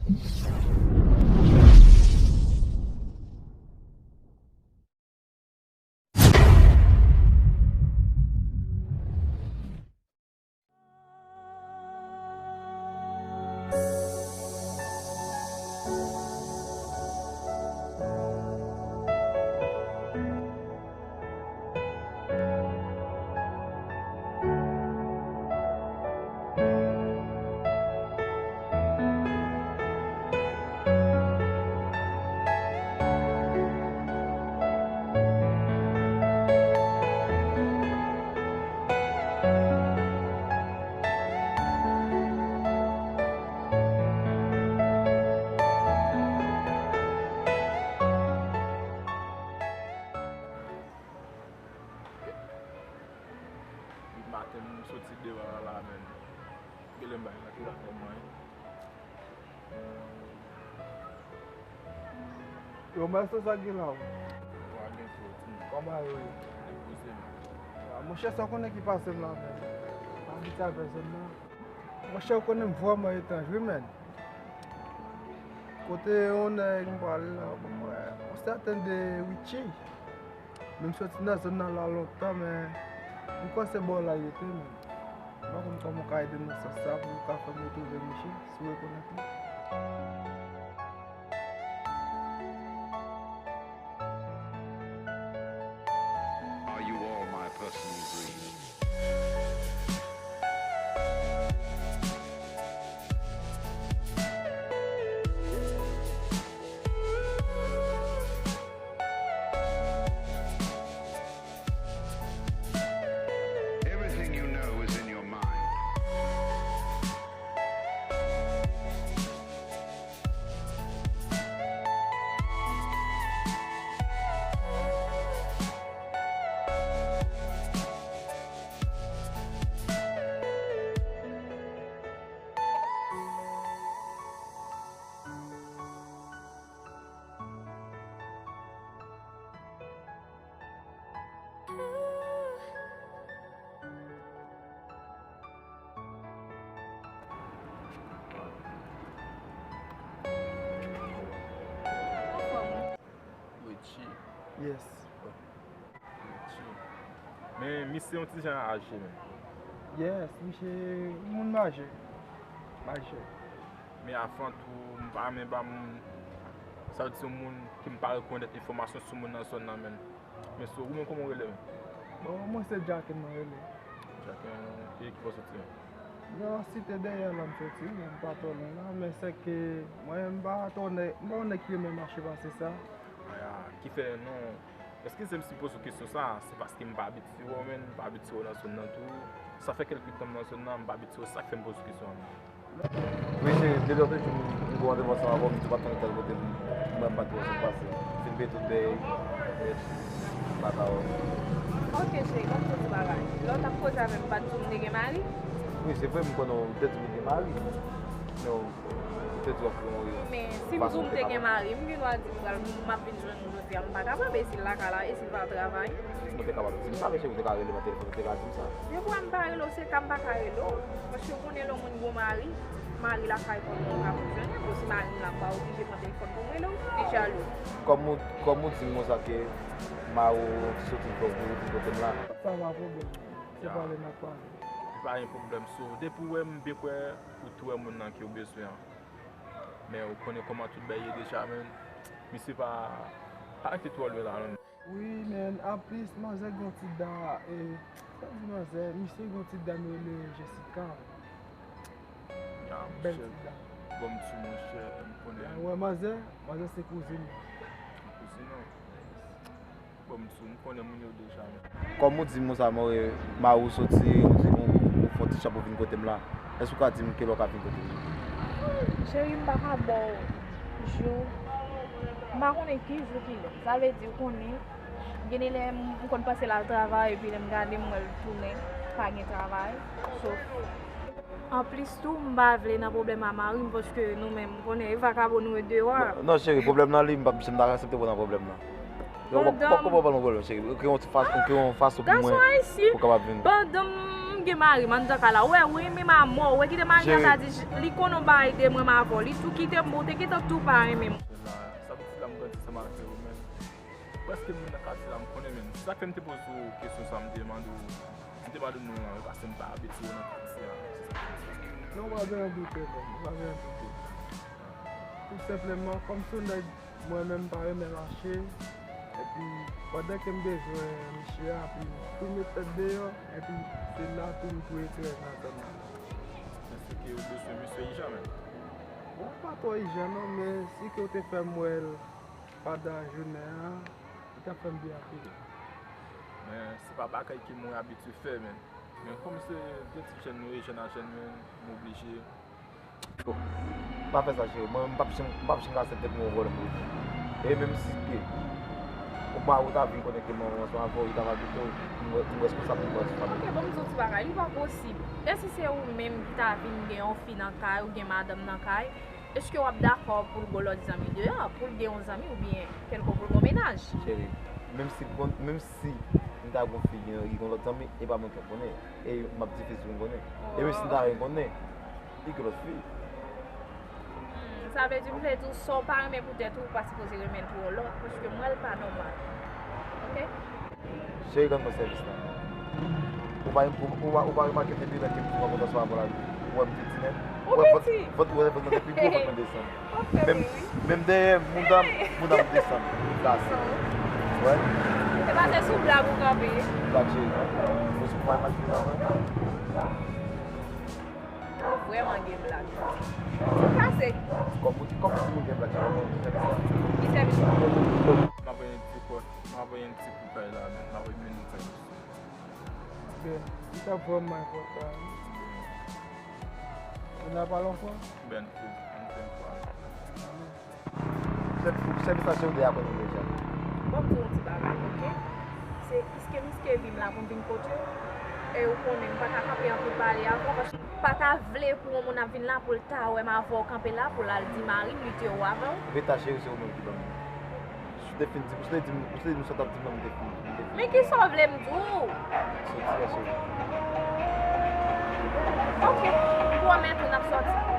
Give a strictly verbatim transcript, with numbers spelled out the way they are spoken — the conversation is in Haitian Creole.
Depi maten m soti deyò a la menm. Genlè m bay nan ki la fè mwen. Yo, mèsi sa gen la. Wa gen fò ti. Kòman yo ye? Depoze m. Ah, monchè, sa w konnen ki pase m la menm. Pa abitye avè zòn nan. Monchè, ou konnen m vrèman etranj, wi, menn. Kote yon nèg m pral la, bon, mwen, yon sèten de Richie. Men m soti nan zòn nan la lontan, men m kwè se bò la l rete, menn. M pa konn kòman w ka ede m nan sans sa pou w ka fè m retwouve misye, si w rekonèt li. Are you all my personal dreams? Everything you know is in your mind. Richie. Yes. Richie. Men misye yon ti jan aje menm. Yes, misye moun maje. Maje. Men avan tou, m pa renmen ba moun, sa vle di yon moun ke m pa rekonèt enfòmasyon sou moun nan zòn nan menm. Men sou ou menm kòman w rele menm? Bon, mwen se Jacken mwen rele. Jacken, e ki bò w soti menm? Nan site dèyè la m soti, men m pa twò lwen la, men sèke mwen m pa twò nèg, m pa yon nèg ki renmen mache pase sa. Aya, ki fè non, eskize m si m poze w kesyon sa, se paske m pa abitye wè w menm, m pa abitye wè w nan zòn nan tou. Sa fè kèlke tan m nan zòn nan, m pa abitye wè w, sa k fè m poze w kesyon an. Wi, cheri, depi lòt jou m gen randevou ansanm avè w, m di w pa t konn tèl kote m, mwen m pa t wè w sot pase. Fin peye tout dèyè, m pa ka wè w. Ok, cheri, ban m di w ti bagay. Lè w t ap koze avè m, m pa t di w m te gen mari? Wi, se vre, m konnen w te di m w gen mari. Men w te di w ap fè yon fason pou te kapab. Men si m di w m te gen mari, m gen dwa di m pral, m ap vin jwenn ou jodi a, m pa kapab, e si l lakay la, e si l pa travay? Ou te kapab di m sa, men cheri, ou te ka rele m nan telefòn, ou te ka di m sa. Depi m pa rele w, se ka m pa ka rele w. Paske ou konnen lè yon moun gon mari, mari lakay kòman w ka fonksyone, bon, si mari m la, m pa oblije pran telefòn pou m rele w, li jalou. Kòm ou, kòm ou di m konsa ke mari w soti fè w vini kote m la. Sa pa pwoblèm. Se pale n ap pale. Pa gen pwoblèm, so, depi w wè m, m byen kwè ou tou wè moun nan ke w bezwen an. Men ou konnen kòman tout bagay ye deja, men misye pa, pa rete twò lwen la, non. Wi, men anplis, manzè gen yon ti da, e, sa di manzè, misye gen yon ti dam yo rele Jessica. Ya, bèl ti dam. Bon, m di w, monchè, m konnen. Ya, wè, manzè, manzè se kouzin. Kouzin, non? Bon, m di w, m konnen moun yo deja, men. Kòm ou di m konsa, mari w soti, ou di m ou fè yon ti chan pou vin kote m la. Èske ou ka di m kilè w ka vin kote m? Cheri, m pa ka ba w jou. M pa konnen ki jou kilè. Sa vle di, ou konnen, gen de lè m, m konn panse l al travay, epi lè m gade, m wè l tounen, pa gen travay. So, anplis tou, m pa vle nan pwoblèm a mari m, paske nou menm, ou konnen, e vakabon nou ye deyò a. Non, non, cheri, pwoblèm nan li, m p ap janm ta aksepte w nan pwoblèm nan. Yo, w p ap, w p ap pran pwoblèm, cheri. Ou kreye yon ti fason, ou kreye yon fason pou mwen, pou w kapab vin. Pandan m Gen mari m anndan kay la, ou wè, ou renmen m amò, ou wè kite mari an ta di, li konnen w pa ede mwen m avè w, li tou kite m, bon, ou te gentan tou pa renmen m. Sa pitit la m grandi ansanm avè w, men prèske moun nan katye la m konnen, men se sa k fè m te poze w kesyon sa, m te mande w, m te mande w non an, paske m pa abitye w nan katye a. Non, ou pa bezwen doute, non, ou pa bezwen doute. Tou senpleman, kòm se yon nèg mwen menm m pa renmen mache, epi pandan ke m bezwen misye a, epi m tou met tèt deyò, epi se la tou m tou etrèz nan zòn nan. Men si ke ou bezwen misye ijan menm? Bon, pa twò ijan non, men si ke w te fè m wè l pandan jounen an, li t ap fè m byen anpil. Men se pa bagay ke mwen abitye fè, men, men kòm se de ti jèn nou ye, jèn a jèn, men m oblije. Bon, pa fè sa, cheri. Mwen, m p ap janm, m p ap janm aksepte pou yon vòlè m rete. E menm si ke ou mari w ta vin konnen ke mwen ansanm avè w, li ta va kite w, m, m reskonsab, m reskonsab. Ok, bon, m di w ti bagay, li pa posib. E si se ou menm ki ta vin gen yon fi nan kay, ou gen madanm nan kay, èske w ap dakò pou l gen lòt zanmi deyò, pou l gen yon zanmi oubyen kèlkonk pou l gen yon mennaj? Cheri, menm si, menm si m ta gen yon fi, gen, gen lòt zanmi, e pa mwen ki ap konnen. E m ap difisil pou m konnen. E menm si m ta vin konnen, li gen lòt fi. Hmm, sa vle di, m vle di w, sa w pa renmen pou tèt ou, ou pa sipoze renmen l pou yon lòt, paske m wè l pa nòmal. Ok? Cheri, rann mwen sèvis la. Ou pa, ou, ou pa, ou pa remake depi lè ke m sou konpòtasyon avè w la, ou wè m piti nèt? Ou wè vant, vant, ou wè vant mwen te pi gwo, vant mwen desann. Menm, menm dèyè mouda m, mouda m desann. Plase. Wè. Se pa se sou blag ou kanpe. Blag, cheri. Ou pa imajine sa, wè. Ou vrèman gen blag. Ou kase. Kòm ou, kòm ou di moun gen blag, cheri, kòm ou di sèvis la. Ki sèvis la? M ap voye yon ti pòt, m ap voye yon ti kou kay la, men m ap vin kay. Byen, li t ap vrèman enpòtan. Ou la pale anfran? Byen, pou, pou, pou, pou. Sèvis la se ou de a konnen deja. Bon, m di w yon ti bagay, ok? Se piske m riske vi m la pou m vin kote w, e ou konnen m pa ka kanpe anpil pale avè w, paske m pa ta vle pou yon moun ap vin la pou l ta wè m avè w kanpe la, pou l al di mari m li te wè avè w. Reta cheri, se ou menm ki ban m. Si w te fin di, ou te di m, ou te di m sa w t ap di m nan, m te fin, m te fin. Men kisa w vle m di w? Soti la, cheri. Ok, m pwomèt ou n ap sòti.